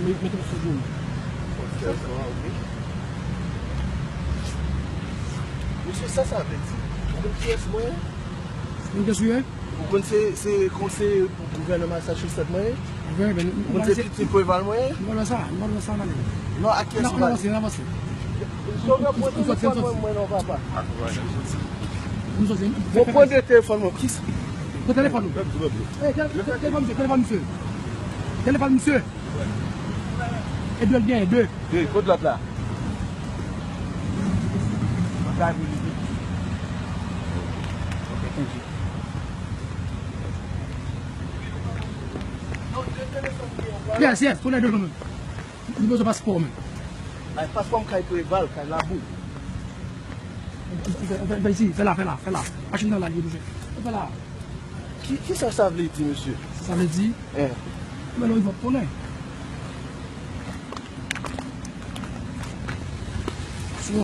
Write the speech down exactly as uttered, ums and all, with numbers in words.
Mete m sou do m. Mesye, sa sa vle di? Ou konn kiyès mwen ye? Ou konn kiyès ou ye? Ou konn se, se konseye pou gouvènman Massachusetts mwen ye? Ou konn se pitit Preval mwen ye? Nou pa nan sa, nou pa nan sa, Manley. Non, ak kiyès ou pale? N ap avanse, n ap avanse. Sovè, pran telefòn mwen, mwen non, papa. Mwen pran de telefòn mwen, kisa? Pran telefòn ou. Telefòn misye, telefòn misye. Telefòn misye. E de l gen, de. De, kot lòt la? Yes, yes, tounen de kanmenm. Li bezwen paspò, men. Ay, paspò m kay Preval, kay Labou. Fè, fè, fè isi, fè la, fè la, fè la. Machin nan la, li bouje. Fè la. Ki, kisa sa vle di, mesye? Sa vle di, eh, men lè w rive w ap konnen.